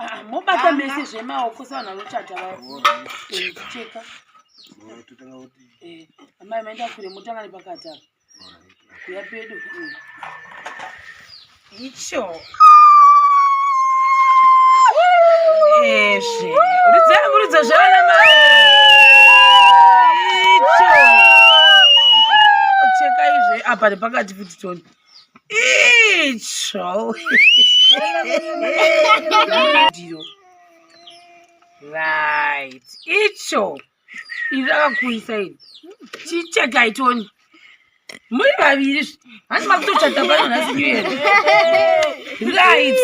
Ah, mobata mese zvemaoko sevanhu vanochata vaya. Cheka. Eh, amai maenda kure motanga nepakati apa. Kuya pedu. Icho. Ezve. Uridzai muridza zvavana mai. Icho. Cheka izve apa nepakati futi toni. Icho. Ndiro. Right. Icho. Iri rakakurisa iri. Chichekai toni. Muri vaviri. Hanzi makutochata pano nhasi new year. Right.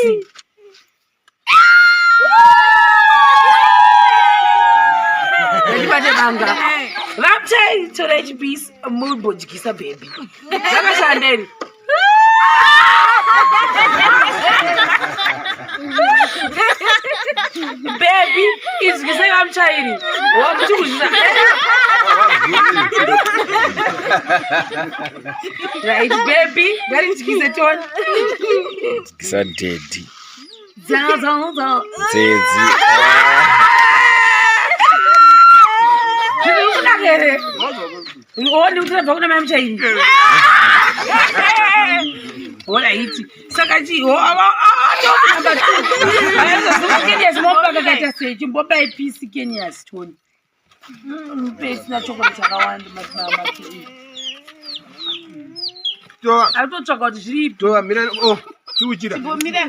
Ndibate banga. Vapchai torai chipisi mumbodyisa baby. Zvakashanda iri. Baby, idyisai vamuchairi. Wakuchikuzvisa. Right, baby, ngaridyise toni. Dyisa daddy. Dzedzi. Zviri kunaka here? Uone kuti rabva kuna mai muchairi. Horaiti. Saka chi ho ava atokunamba tu. Ayazozuma Kenyas mopa kakaita sei? Chimbopai pisi Kenyas tione. Mupe isina chocolate chakawanda madzimama. Toa. Arikutotsvaga kuti zviripi. Toa mira oh chiuchira. Chimbomira.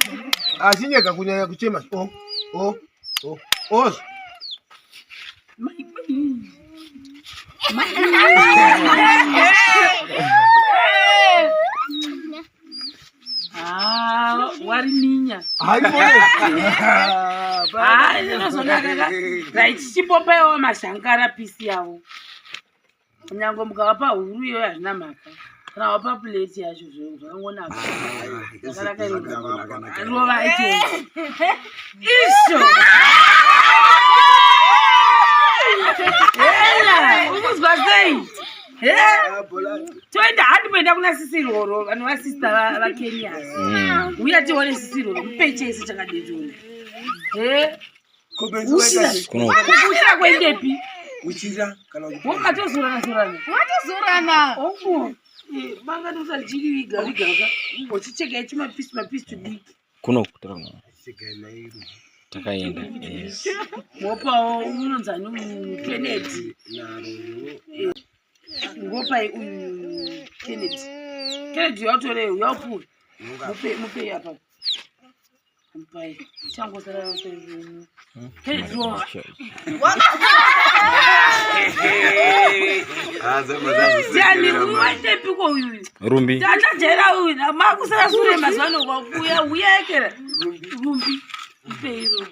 Achinyega kunyanya kuchema. Oh oh oh oh. Ah, wariminya. Ah, inozonaka. Right, chimbopaiwo mashankara pisi yavo. Kunyange mukavapa huru iyoyo hazvina mhaka. Kana wapa plate yacho zvakangonaka. Zvakanaka rova ite. Isho. Hela, ukuzwa sei? Toenda handi kuenda kuna sisi Roro, vanhu vasista vaKenya. Uya tione sisi Roro, mupe chese chakadii tione. He? Kuuchira kuendepi? Uchira kana wakatozorana zorana. Watozorana. Ongo. Banga ndosachiri viga viga ka. Uchicheka chimapisi mapisi tudiki. Kuno takaenda. Yes. Wopawo unonzani Kennedy. Ngopai uyu Kennedy. Kennedy yautore yaupuwe. Mupe mupe apa. Mupai. Changosara yose. Kennedy wo. Jani uwaitepiko uyu. Rumbi. Tatajaira uyu makusara sure mazuva ano kwakuya uya ekera. Rumbi. Mupe iro.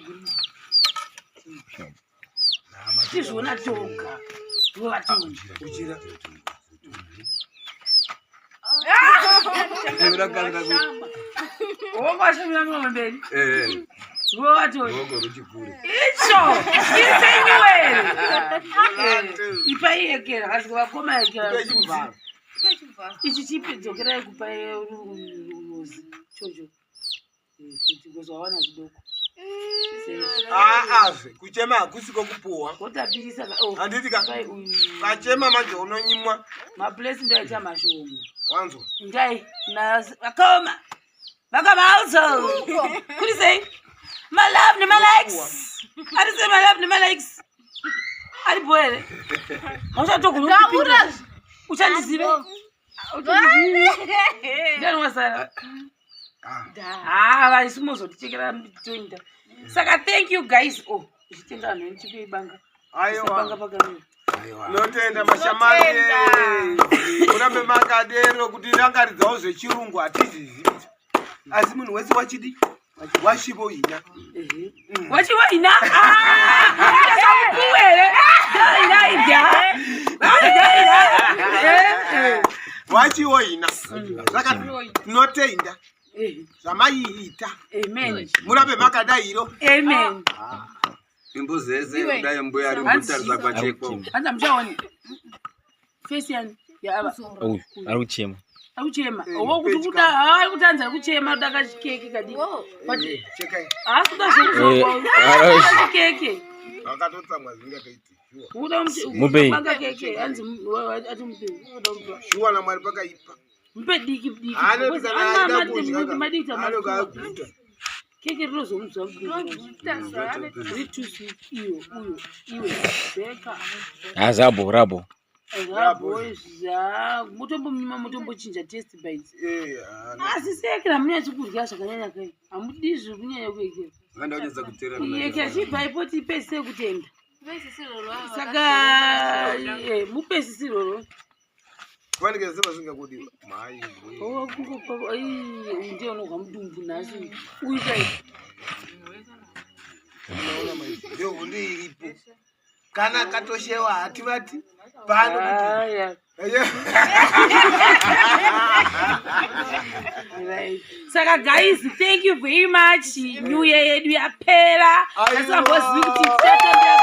Tizviona toga. Vovati. Wokwashumira muromo mberi. Vovati. Icho. Isenyuwere. Ipai yekera kasi vakoma yekera. Ichi chipi dzokerai kupa ruzi. Chocho. Kuti kuzowana zvidoko. Aazve kuchema hakusi kokupuwa. Wotapirisa oh. Handiti ka. Ipai uyu. Kachema manje unonyimwa. Maplesi ndoaita mashoma. Wanzwa. Ndai na vakoma. Vakoma also. Kuri sei? My love ne my likes. Ari sei my love ne my likes. Ari bho here? Hauchatogona kupinda. Uchandizive? Uchandizive? Ndiani wasara? Ah, vaisi mozotichekera toenda. Saka thank you guys. Oh, uchitenda vanhu venyu chipei banga. Aiwa. Banga pakamira. Notenda mashamari. Murambe makadero kuti rangaridzawo zvechirungu hatizizivi. Asi munhu wese wachidi washivo ina. Wachiwa ina. Ah! Here. Ina idya. Idya ina. Wachiwo ina. Saka tinotenda zvamaiita. Amen. Murambe makadairo. Amen. Imbozeze kudai mbuya ari mbutarisa kwachekwa. Hanzi hamuchaoni. Face yani yaava. Uyu ari kuchema. Ari kuchema. Eh, Owo kuti mupe kuda ari kutanza ari kuchema kuda kachikeke kadiki. But Eh, chekai haasi kuda zvekuzorwa. Eh, Kachikeke. vakatotsamwa zvingakaiti shuwa Kuda Mupei. mubanga keke hanzi ati mupei. Kuda mupa. shuwa namwari pakaipa Mupe diki diki. anoti Because kana ana aida kudya ka, madiki anonga tamatu. aguta Keke rinozomudzwa mudumbu. Riri too sweet iyo uyo iwe beka. Hazabo rabo. Zvaboizva mutombomima mutombochinja taste bites. Eh, ah, Asi seyekera munyatsi kudya zvakanyanya kai. Hamudi zvekunyanya kuekera. vanda kunyatsa kuteerera Kuyekera chibva ipo tipedzise kutenda. Saka mupedzisiroro. kufanikira sevasingakudiwa mai we. Ndiye unobva mudumbu nhasi. Uyu kai. Unoona mai ndiyo hondo iripo kana katoshewa hativati pano kuti Aya. Right. Saka guys, thank you very much. New year yedu yapera. Aiwa. Tasingambozivi kuti tichatambira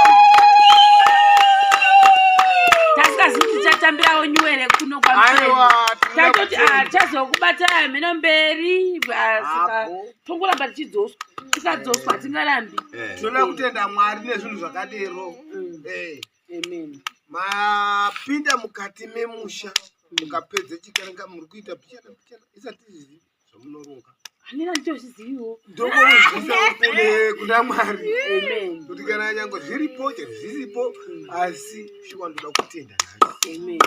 tasingazivi kuti tichatambirawo new year kuno kwamuperi. Aiwa, tinoda Tatoti kutenda. tazokubata mheno mberi. Saka Apo. tongoramba tichidzoswa. Tikadzoswa hatingarambi. Tinoda kutenda mwari nezvinhu zvakadero. Eh, Amen. Mapinda mukati memusha mukapedza chikaranga muri kuita pichana pichana isati zvizi zvamunoronga Hanina ndichozviziviwo. ndokouzvisa kune kuna mwari Amen. kuti kana nyange zviripo chero zvisipo asi shuwa ndoda kutenda nhasi. Amen.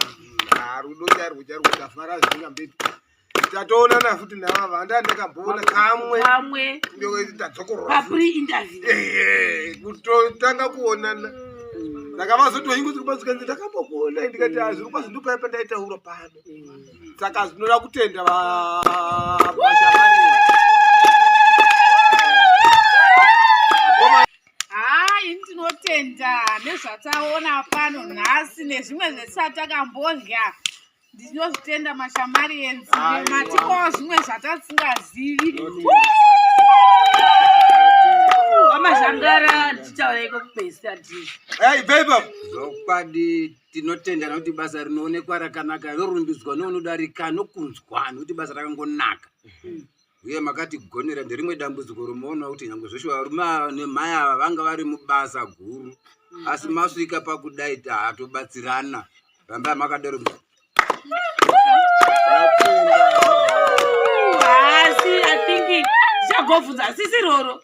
Ah, rudo charwo charwo tafara zvingambepi tatoonana futi navava handa ndakamboona kamwe Kamwe tadzokorora papre interview. Kutotanga kuonana saka vazotoingozikanzi ndakambokuona ndikati "Ah, zviri kwazi ndopaya pandaitaura pano saka zvinoda kutenda vashamari Hai, ndinotenda nezvataona pano nhasi nezvimwe zvetisati takambodya. Ndinozvitenda mashamarienzi Aiwa. matipawo zvimwe zvatasingazivi. Vamazhangara ndichitaura iko kupedzisira ndizvo. Hey, babe. Zvokwadi tinotenda nokuti basa rinoonekwa rakanaka rinorumbidzwa neunodarika nokunzwa nokuti basa rakangonaka uye makatigonera nderimwe dambudziko romuona kuti nyange zveshe varume ava nemhai ava vanga vari mubasa guru asi masvika pakudai tahatobatsirana rambai makadaro. Asi I think ndichagobvunza sisi Roro,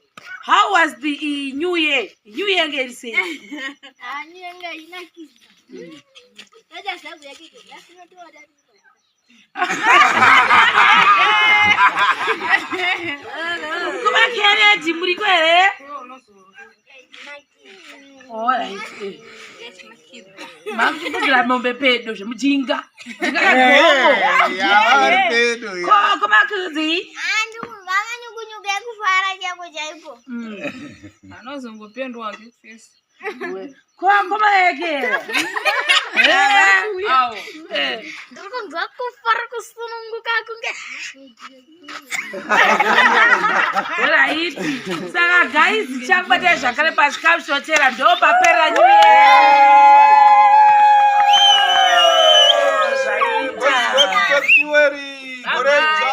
how was the new year? New year nge iri sei? Anenge inakisa. Dada zangu yake yasinotoda. Kuma Kennedy muriko here? Alright. Makuchibudzira mombe pedo zvemujinga. Vari pedo. Ko komakudzi? Andu vakanyukunyuka yekufara chako chaipo. Anozongopendwa ngefesi. Ko komaekera. Awo. Ndiri kunzwa kufara kusununguka kunge Right. Saka guys, tichakubatai zvakare pachikafu chotera ndo papera new year. Zvaita. February, gore idzva.